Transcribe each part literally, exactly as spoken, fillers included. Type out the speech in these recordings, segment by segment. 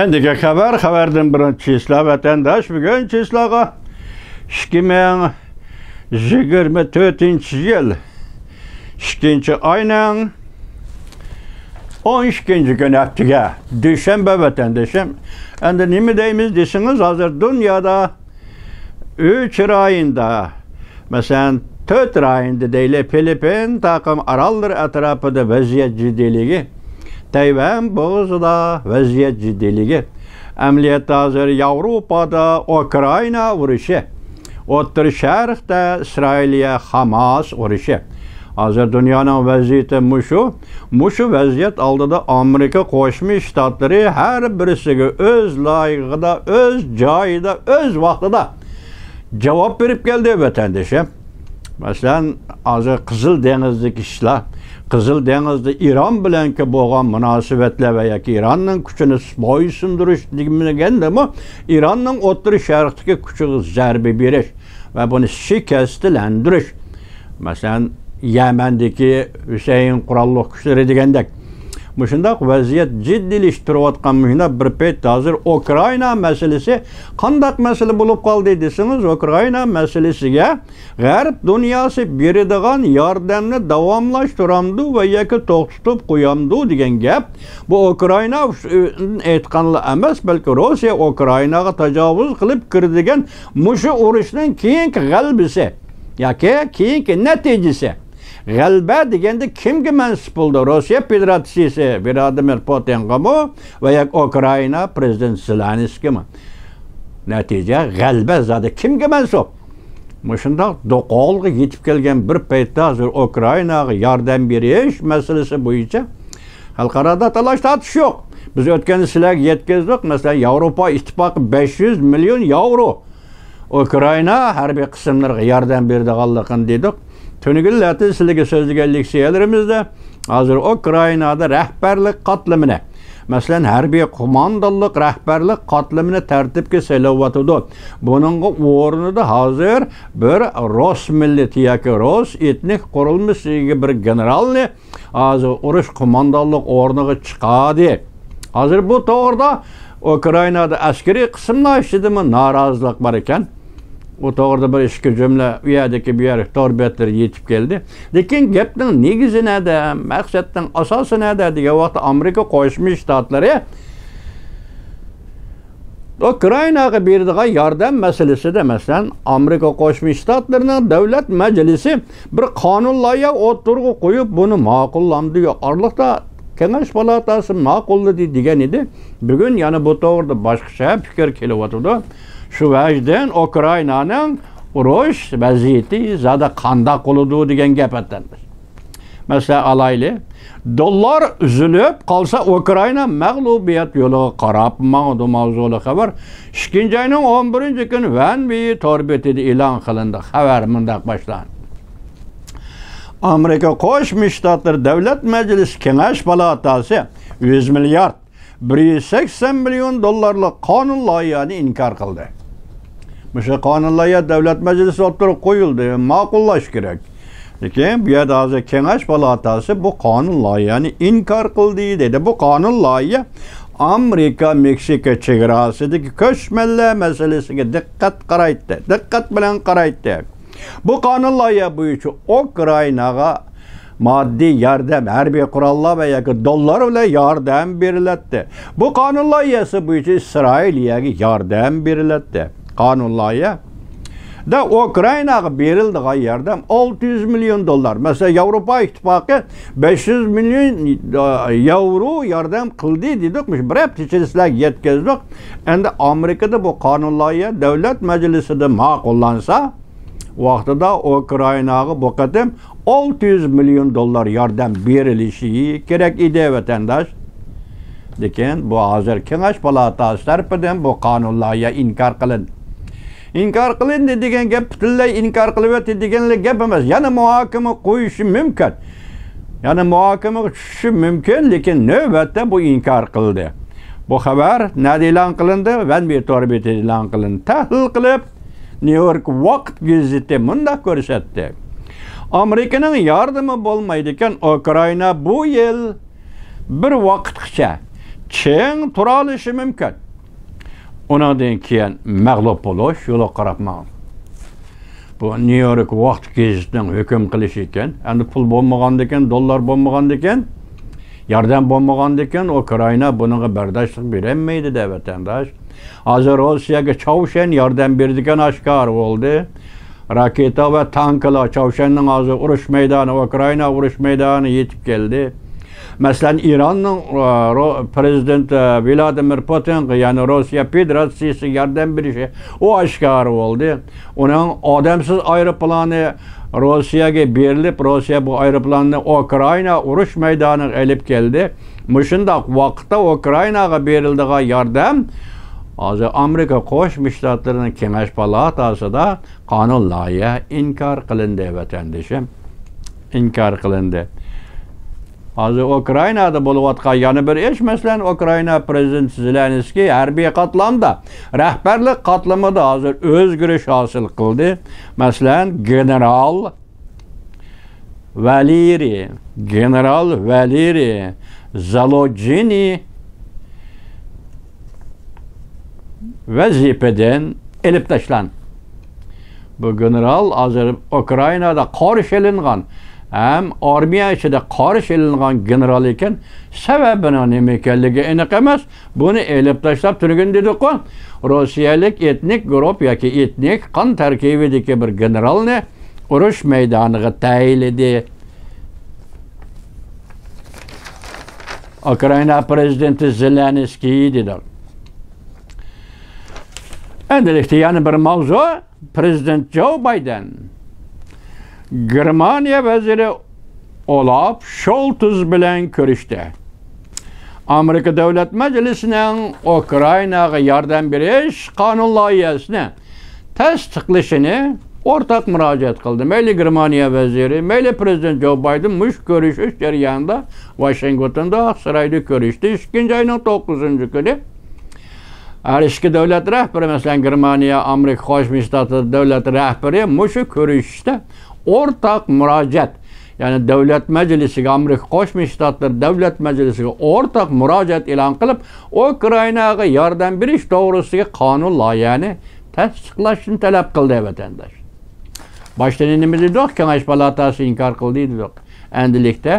ئەندىكى خەۋەر، خەۋەردىن بۇرۇن چىسلا ۋەتەنداش، بۈگۈن چىسلاغا ئىككى مىڭ يىگىرمە تۆتىنچى يىل ئىككىنچى ئاينىڭ ئون ئىككىنچى كۈنى، ھەپتىگە، دۈشەنبە ۋەتەندىشىم. ئەندى نېمە دەيمىز دېسىڭىز، ھازىر دۇنيادا ئۈچ رايوندا، مەسىلەن، تۆت رايوندا دەيلى، فىلىپپىن تاقىم ئاراللىرى ئەتراپىدا ۋەزىيەت جىددىيلىكى، تەيۋەن بوغۇزىدا ۋەزىيەت جىددىيلىكى، ئەمەلىيەتتە ھازىر ياۋروپادا ئۇكرائىنا ئۇرۇشى، ئوتتۇرا شەرقتە ئىسرائىلىيە خاماس ئۇرۇشى. ھازىر دۇنيانىڭ ۋەزىيىتى مۇشۇ. مۇشۇ ۋەزىيەت ئالدىدا ئامېرىكا قوشما شتاتلىرى ھەر بىرسىگە ئۆز لايىقىدا، ئۆز جايىدا، ئۆز ۋاقتىدا جاۋاب بېرىپ كەلدى، ۋەتەندىشىم. مەسىلەن، ھازىر قىزىل دېڭىزدىكى ئىشلار، قىزىل دېڭىزدا ئىران بىلەنكى بولغان مۇناسىۋەتلەر ۋە ياكى ئىراننىڭ كۈچىنى بويسۇندۇرۇش دېگەندىمۇ، ئىراننىڭ ئوتتۇرا شەرقتىكى كۈچىگە زەربە بېرىش ۋە بۇنى شىكەستلەندۈرۈش. مەسىلەن، يەمەندىكى ھۈسەيىن قوراللىق كۈچلىرى دېگەندەك. مۇشۇنداق ۋەزىيەت جىددىيلىشىپ تۇرۇۋاتقان مۇشۇنداق بىر پەيتتە ھازىر ئۇكرائىنا مەسىلىسى قانداق مەسىلە بولۇپ قالدى دېسىڭىز، ئۇكرائىنا مەسىلىسىگە غەرب دۇنياسى بېرىدىغان ياردەمنى داۋاملاشتۇرامدۇ ۋە ياكى توختىتىپ قويامدۇ دېگەن گەپ. بۇ ئۇكرائىنا ئۈچۈن ئېيتقانلا ئەمەس، بەلكى روسىيە ئۇكرائىناغا تاجاۋۇز قىلىپ كىرىدىغان مۇشۇ ئۇرۇشنىڭ كېيىنكى غەلىبىسى ياكى كېيىنكى نەتىجىسى. غەلىبە دېگەندە كىمگە مەنسۇپ بولىدۇ؟ روسىيە فېدېراتسىيىسى ۋلادىمىر پۇتىنغىمۇ ۋە ياكى ئۇكرائىنا پرېزىدېنت زېلېنسكىيمۇ؟ نەتىجە، غەلىبە زادى كىمگە مەنسۇپ؟ مۇشۇنداق دوقالغا يېتىپ كەلگەن بىر پەيتتە ھازىر ئۇكرائىناغا ياردەم بېرىش مەسىلىسى بويىچە خەلقئارادا تالاش-تارتىش يوق. بىز ئۆتكەندە سىلەرگە يەتكۈزدۇق، مەسىلەن، ياۋروپا ئىتتىپاقى بەش يۈز مىليون ياۋرو ئۇكرائىنا ھەربىي قىسىملىرىغا ياردەم بېرىدىغانلىقىنى دېدۇق. تۈنۈگۈنلەردىن سىلەرگە سۆزلىگەن لېكسىيەلىرىمىزدە ھازىر ئۇكرائىنادا رەھبەرلىك قاتلىمىنى، مەسىلەن، ھەربىي قوماندانلىق رەھبەرلىك قاتلىمىنى تەرتىپكە سېلىۋاتىدۇ. بۇنىڭغا ئورنىدا ھازىر بىر رۇس مىللىتى ياكى رۇس ئېتنىك قۇرۇلمىسىگە بىر گېنېرالنى ھازىر ئۇرۇش قوماندانلىق ئورنىغا چىقاردى. ھازىر بۇ توغرىدا ئۇكرائىنادا ئەسكىرىي قىسىملار ئىچىدىمۇ نارازىلىق بار ئىكەن. ئۇ توغرىدا بىر ئىككى جۈملە ئۇ يەردىكى بۇ يەر تور بەتلىرى يېتىپ كەلدى. لېكىن گەپنىڭ نېگىزى نەدە، مەقسەتنىڭ ئاساسى نەدە دېگەن ۋاقىتتا، ئامېرىكا قوشما شتاتلىرى ئۇكرائىناغا بېرىدىغان ياردەم مەسىلىسىدە، مەسىلەن، ئامېرىكا قوشما شتاتلىرىنىڭ دۆلەت مەجلىسى بىر قانۇن لايىھە ئوتتۇرىغا قويۇپ، بۇنى ماقۇللامدۇ؟ يوق، ئارىلىقتا كېڭەش پالاتاسى ماقۇللىدى دېگەن ئىدى. بۈگۈن يەنە بۇ توغرىدا باشقىچە پىكىر كېلىۋاتىدۇ. شۇ ۋەجدىن ئۇكرائىنانىڭ ئۇرۇش ۋەزىيىتى زادى قانداق بولىدۇ دېگەن گەپ ئەتەمدە. مەسىلەن ئالايلى، دوللار ئۈزۈلۈپ قالسا، ئۇكرائىنا مەغلۇبىيەت يولىغا قاراپ ماڭىدۇ ماۋزۇلۇق خەۋەر ئىككىنچى ئاينىڭ ئون بىرىنچى كۈنى ۋەنۋېي تور بېتىدە ئېلان قىلىندى. خەۋەر مۇنداق باشلاندى. ئامېرىكا قوشما شتاتلىرى دۆلەت مەجلىسى كېڭەش پالاتاسى يۈز مىليارد بىر يۈز سەكسەن مىليون دوللارلىق قانۇن لايىھەنى ئىنكار قىلدى. مۇشۇ قانۇن لايىھە دۆلەت مەجلىسىدە ئوتتۇرىغا قويۇلدى، ماقۇللاش كېرەك. لېكىن بۇ يەردە ھازىر كېڭەش پالاتاسى بۇ قانۇن لايىھەنى ئىنكار قىلدى دېدى. بۇ قانۇن لايىھە ئامېرىكا مېكسىكا چېگراسىدىكى كۆچمەنلەر مەسىلىسىگە دىققەت قارايتتى، دىققەت بىلەن قارايتتى. بۇ قانۇن لايىھە بويىچە ئۇكرائىناغا ماددىي ياردەم، ھەربىي قوراللار ۋە ياكى دوللار بىلەن ياردەم بېرىلەتتى. بۇ قانۇن لايىھەسى بويىچە ئىسرائىلىيەگە ياردەم بېرىلەتتى. قانۇن لايىھە. دا ئۇكرائىناغا بېرىلىدىغان ياردەم ئالتە يۈز مىليون دوللار. مەسىلەن، ياۋروپا ئىتتىپاقى بەش يۈز مىليون ياۋرو ياردەم قىلدى دېدۇق. مۇشۇ بىر ھەپتە ئىچىدە سىلەرگە يەتكۈزدۇق. ئەمدى ئامېرىكىدا بۇ قانۇن لايىھە دۆلەت مەجلىسىدە ماقۇللانسا، ۋاقتىدا ئۇكرائىناغا بۇ قېتىم ئالتە يۈز مىليون دوللار ياردەم بېرىلىشى كېرەك ئىدى، ۋەتەنداش. لېكىن بۇ ھازىر كېڭەش پالاتاسى تەرىپىدىن بۇ قانۇن لايىھە ئىنكار قىلىندى. ئىنكار قىلىندى دېگەن گەپ پۈتۈنلەي ئىنكار قىلىۋەتتى دېگەنلا گەپ ئەمەس. يەنە مۇھاكىمە قويۇشى مۇمكىن. يەنە مۇھاكىمىگە چۈشۈشى مۇمكىن، لېكىن نۆۋەتتە بۇ ئىنكار قىلدى. بۇ خەۋەر نەدە ئېلان قىلىندى؟ ۋەنۋېي تور بېتىدە ئېلان قىلىندى. تەھلىل قىلىپ، نيۇ يورك ۋاقىت گېزىتى مۇنداق كۆرسەتتى: ئامېرىكىنىڭ ياردىمى بولمايدىكەن، ئۇكرائىنا بۇ يىل بىر ۋاقىتقىچە چىڭ تۇرالىشى مۇمكىن. ئۇنىڭدىن كېيىن مەغلۇپ بولۇش يولىغا قاراپ ماڭىدۇ. بۇ نيۇ يورك ۋاقىت گېزىتىنىڭ ھۆكۈم قىلىشى ئىكەن. ئەمدى پۇل بولمىغاندىكىن، دوللار بولمىغاندىكىن، ياردەم بولمىغاندىكىن، ئۇكرائىنا بۇنىڭغا بەرداشلىق بېرەلمەيدۇ دە، ۋەتەنداش. ھازىر روسىيەگە چاۋشيەن ياردەم بېرىدىكەن ئاشكارا بولدى. راكېتا ۋە تانكىلار، چاۋشيەننىڭ ھازىر ئۇرۇش مەيدانى، ئۇكرائىنا ئۇرۇش مەيدانى يېتىپ كەلدى. مەسىلەن، ئىراننىڭ، ئە، رو-، پرېزىدېنتى ۋلادىمىر پۇتىنغا، يەنى روسىيە فېدېراتسىيىسىگە ياردەم بېرىشى، ئۇ ئاشكارا بولدى. ئۇنىڭ ئادەمسىز ئايروپىلانى روسىيەگە بېرىلىپ، روسىيە بۇ ئايروپىلاننى ئۇكرائىنا ئۇرۇش مەيدانىغا ئېلىپ كەلدى. مۇشۇنداق ۋاقىتتا ئۇكرائىناغا بېرىلىدىغان ياردەم ھازىر ئامېرىكا قوشما شتاتلىرىنىڭ كېڭەش پالاتاسىدا قانۇن لايىھە ئىنكار قىلىندى، ۋەتەندىشىم. ئىنكار قىلىندى. ھازىر ئۇكرائىنادا بولۇۋاتقان يەنە بىر ئىش، مەسىلەن، ئۇكرائىنا پرېزىدېنتى زېلېنسكىي ھەربىي قاتلامدا، رەھبەرلىك قاتلىمىدا ھازىر ئۆزگىرىش ھاسىل قىلدى. مەسىلەن، گېنېرال ۋالېرىي، گېنېرال ۋالېرىي زالۇژنىي ۋەزىپىدىن ئېلىپ تاشلاندى. بۇ گېنېرال ھازىر ئۇكرائىنادا قارشى ئېلىنغان ھەم ئارمىيە ئىچىدە قارشى ئېلىنغان گېنېرال ئىكەن. سەۋەبىنىڭ نېمە ئىكەنلىكى ئېنىق ئەمەس. بۇنى ئېلىپ تاشلاپ، تۈنۈگۈن دېدۇققۇ، روسىيەلىك ئېتنىك گۇرۇپ ياكى ئېتنىك قان تەركىبىدىكى بىر گېنېرالنى ئۇرۇش مەيدانىغا تەيىنلىدى. ئۇكرائىنا پرېزىدېنتى زېلېنسكىي دېدى. ئەمدىلىكتە يەنە بىر ماۋزۇ، پرېزىدېنت جو بايدېن گېرمانىيە ۋەزىرى ئولاف شولتز بىلەن كۆرۈشتى. ئامېرىكا دۆلەت مەجلىسىنىڭ ئۇكرائىناغا ياردەم بېرىش قانۇن لايىھەسىنى تەستىقلىشىنى ئورتاق مۇراجىئەت قىلدى. مەيلى گېرمانىيە ۋەزىرى، مەيلى پرېزىدېنت جو بايدېن مۇشۇ كۆرۈشۈش جەريانىدا ۋاشىنگتوندا، ئاقسارايدا كۆرۈشتى. ئىككىنچى ئاينىڭ توققۇزىنچى كۈنى ھەر ئىككى دۆلەت رەھبىرى، مەسىلەن، گېرمانىيە، ئامېرىكا قوشما شتاتلىرى دۆلەت رەھبىرى مۇشۇ كۆرۈشۈشتە ئورتاق مۇراجىئەت، يەنى دۆلەت مەجلىسىگە، ئامېرىكا قوشما شتاتلىرى دۆلەت مەجلىسىگە ئورتاق مۇراجىئەت ئېلان قىلىپ، ئۇكرائىناغا ياردەم بېرىش توغرىسىدىكى قانۇن لايىھەنى تەستىقلاشنى تەلەپ قىلدى، ۋەتەنداش. باشتا نېمە دېدۇق؟ كېڭەش پالاتاسى ئىنكار قىلدى دېدۇق. ئەمدىلىكتە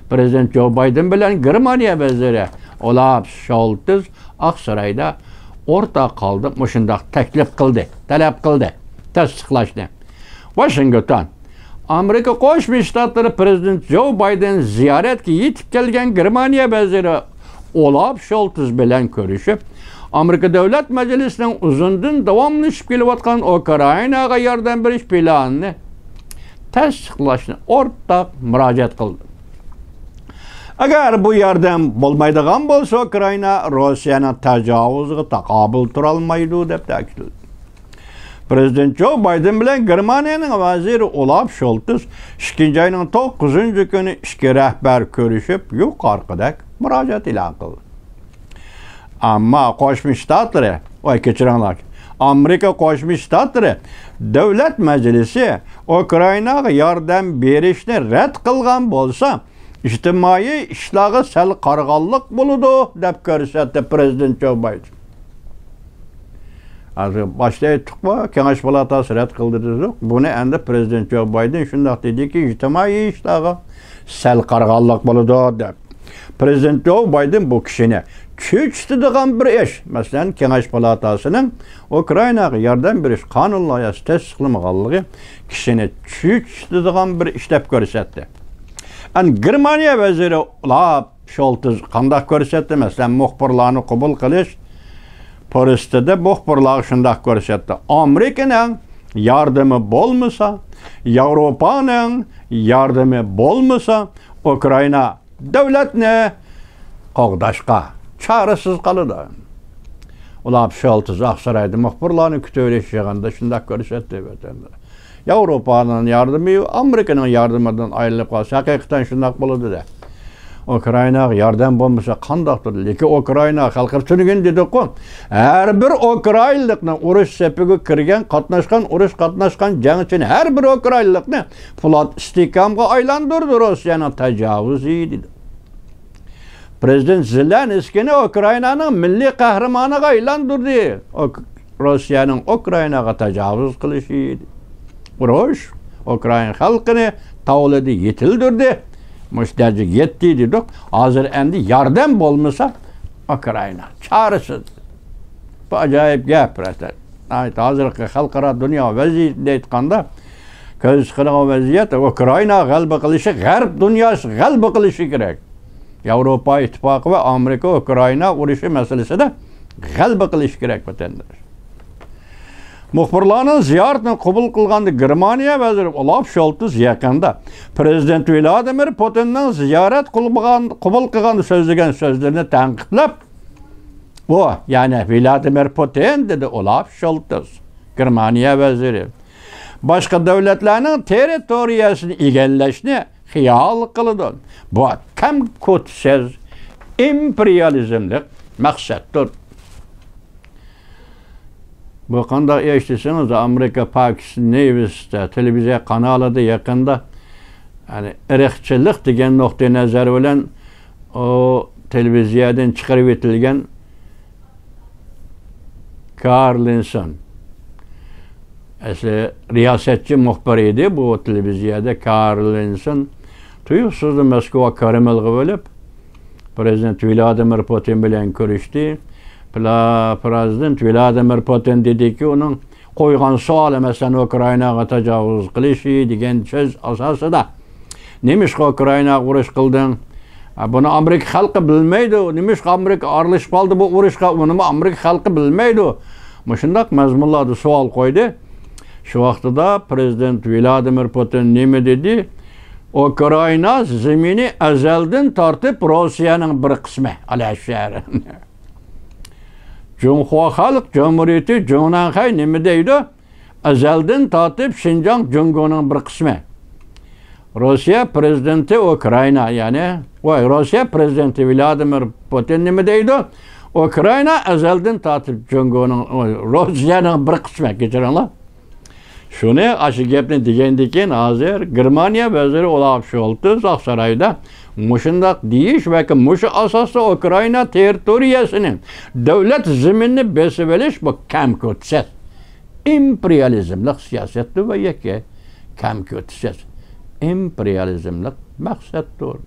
پرېزىدېنت جو بايدېن بىلەن گېرمانىيە ۋەزىرى ئولاف شولتز ئاقسارايدا ئورتاق ھالدا مۇشۇنداق تەكلىپ قىلدى، تەلەپ قىلدى تەستىقلاشنى. ۋاشىنگتون. ئامېرىكا قوشما شتاتلىرى پرېزىدېنتى جو بايدېن زىيارەتكە يېتىپ كەلگەن گېرمانىيە ۋەزىرى ئولاف شولتز بىلەن كۆرۈشۈپ، ئامېرىكا دۆلەت مەجلىسىنىڭ ئۇزۇندىن داۋاملىشىپ كېلىۋاتقان ئۇكرائىناغا ياردەم بېرىش پىلانىنى تەستىقلاشنى ئورتاق مۇراجىئەت قىلدى. ئەگەر بۇ ياردەم بولمايدىغان بولسا، ئۇكرائىنا روسىيەنىڭ تاجاۋۇزىغا تاقابىل تۇرالمايدۇ، دەپ تەكىتلىدى. پرېزىدېنت جو بايدېن بىلەن گېرمانىيەنىڭ ۋەزىرى ئولاف شولتىس ئىككىنچى ئاينىڭ توققۇزىنچى كۈنى ئىككى رەھبەر كۆرۈشۈپ، يۇقىرىقىدەك مۇراجىئەت ئېلان قىلدى. ئەمما قوشما شتاتلىرى، ۋاي، كەچۈرۈڭلار، ئامېرىكا قوشما شتاتلىرى دۆلەت مەجلىسى ئۇكرائىناغا ياردەم بېرىشنى رەت قىلغان بولسا، ئىجتىمائىي ئىشلارغا سەل قارىغانلىق بولىدۇ، دەپ كۆرسەتتى پرېزىدېنت جو بايدېن. ھازىر باشتا ئېيتتۇقمۇ، كېڭەش پالاتاسى رەت قىلدى دېدۇق. بۇنى ئەمدى پرېزىدېنت جو بايدېن شۇنداق دېدىكى، ئىجتىمائىي ئىشلارغا سەل قارىغانلىق بولىدۇ، دەپ. پرېزىدېنت جو بايدېن بۇ كىشىنى چۆچۈتىدىغان بىر ئىش. مەسىلەن، كېڭەش پالاتاسىنىڭ ئۇكرائىناغا ياردەم بېرىش قانۇن لايىھەسى تەستىقلىمىغانلىقى كىشىنى چۆچۈتىدىغان بىر ئىش دەپ كۆرسەتتى. ئەن گېرمانىيە ۋەزىرى ئولاف شولتىز قانداق كۆرسەتتى؟ مەسىلەن، مۇخبىرلارنى قوبۇل قىلىش پۇرسىتىدە مۇخبىرلارغا شۇنداق كۆرسەتتى. ئامېرىكىنىڭ ياردىمى بولمىسا، ياۋروپانىڭ ياردىمى بولمىسا، ئۇكرائىنا دۆلەتنى قوغداشقا چارىسىز قالىدۇ. ئولاف شولتىز ئاقسارايدا مۇخبىرلارنى كۈتۈۋېلىش يىغىنىدا شۇنداق كۆرسەتتى، ۋەتەندە. ياۋروپانىڭ ياردىمى، ئامېرىكىنىڭ ياردىمىدىن ئايرىلىپ قالسا، ھەقىقەتەن شۇنداق بولىدۇ-دە. ئۇكرائىناغا ياردەم بولمىسا قانداق تۇرىدۇ؟ لېكىن ئۇكرائىنا خەلقى تۈنۈگۈن دېدۇققۇ، ھەر بىر ئۇكرائىنلىقنى، ئۇرۇش سېپىگە كىرگەن، قاتناشقان، ئۇرۇش قاتناشقان جەڭچىنى، ھەر بىر ئۇكرائىنلىقنى پولات ئىستىھكامغا ئايلاندۇردى روسىيەنىڭ تاجاۋۇزى، دېدى. پرېزىدېنت زېلېنسكىينى ئۇكرائىنانىڭ مىللىي قەھرىمانىغا ئايلاندۇردى. ئۇك-، روسىيەنىڭ ئۇكرائىناغا تاجاۋۇز قىلىشى، ئۇرۇش، ئۇكرائىنا خەلقىنى تاۋلىدى، يېتىلدۈردى. مۇشۇ دەرىجىگە يەتتى دېدۇق. ھازىر ئەمدى ياردەم بولمىسا، ئۇكرائىنا چارىسىز. بۇ ئاجايىپ گەپ، رەسەن. ھازىرقى خەلقئارا دۇنيا ۋەزىيىتىنى ئېيتقاندا، كۆز قىلغان ۋەزىيەت، ئۇكرائىنا غەلىبە قىلىشى، غەرب دۇنياسى غەلىبە قىلىشى كېرەك. ياۋروپا ئىتتىپاقى ۋە ئامېرىكا ئۇكرائىنا ئۇرۇشى مەسىلىسىدە غەلىبە قىلىشى كېرەك، ۋەتەنداش. مۇخبىرلارنىڭ زىيارىتىنى قوبۇل قىلغاندا گېرمانىيە ۋەزىرى ئولاف شولتىس يېقىندا پرېزىدېنت ۋلادىمىر پۇتىننىڭ زىيارەت قىلمىغان، قوبۇل قىلغاندا سۆزلىگەن سۆزلىرىنى تەنقىدلەپ، ئۇ، يەنى ۋلادىمىر پۇتىن، دېدى ئولاف شولتىس، گېرمانىيە ۋەزىرى، باشقا دۆلەتلەرنىڭ تېررىتورىيەسىنى ئىگىلەشنى خىيال قىلىدۇ. بۇ كەمكۈتسىز ئىمپېرىيالىزملىق مەقسەتتۇر. بۇ قانداق ئىش دېسىڭىز، ئامېرىكا فاكس نيۇس تېلېۋىزىيە قانالىدا يېقىندا، يەنى ئىرقچىلىق دېگەن نۇقتىئى نەزەر بىلەن ئۇ تېلېۋىزىيەدىن چىقىرىۋېتىلگەن كارلىنسون. ئەسلى رىياسەتچى مۇخبىر ئىدى بۇ تېلېۋىزىيەدە، كارلىنسون. تۇيۇقسىزلا موسكۋا كرېملغا بولۇپ، پرېزىدېنت ۋلادىمىر پۇتىن بىلەن كۆرۈشتى. پلا-، پرېزىدېنت ۋلادىمىر پۇتىن دېدىكى، ئۇنىڭ قويغان سوئالى، مەسىلەن، ئۇكرائىناغا تاجاۋۇز قىلىشى دېگەن سۆز ئاساسىدا، نېمىشقا ئۇكرائىناغا ئۇرۇش قىلدىڭ؟ ھە، بۇنى ئامېرىكا خەلقى بىلمەيدۇ. نېمىشقا ئامېرىكا ئارىلىشىپ قالدى بۇ ئۇرۇشقا؟ ئۇنىمۇ ئامېرىكا خەلقى بىلمەيدۇ. مۇشۇنداق مەزمۇنلاردا سوئال قويدى. شۇ ۋاقتىدا پرېزىدېنت ۋلادىمىر پۇتىن نېمە دېدى؟ ئۇكرائىنا زېمىنى ئەزەلدىن تارتىپ روسىيەنىڭ بىر قىسمى. ئەلەشەر. جۇڭخۇا خەلق جۇمھۇرىيىتى، جۇڭنەنخەي نېمە دەيدۇ؟ ئەزەلدىن تارتىپ شىنجاڭ جۇڭگونىڭ بىر قىسمى. روسىيە پرېزىدېنتى ئۇكرائىنا، يەنى، ۋاي، روسىيە پرېزىدېنتى ۋلادىمىر پۇتىن نېمە دەيدۇ؟ ئۇكرائىنا ئەزەلدىن تارتىپ جۇڭگونىڭ، روسىيەنىڭ بىر قىسمى، كەچۈرۈڭلار. شۇنى، ئاشۇ گەپنى دېگەندىن كېيىن، ھازىر گېرمانىيە ۋەزىرى ئولاف شولتىس ئاقسارايدا مۇشۇنداق دېيىش ۋە مۇشۇ ئاساستا ئۇكرائىنا تېررىتورىيەسىنى، دۆلەت زېمىنىنى بېسىۋېلىش، بۇ كەمكۈتسىز ئىمپېرىيالىزملىق سىياسەتتۇر ۋە يەككە كەمكۈتسىز ئىمپېرىيالىزملىق مەقسەتتۇر.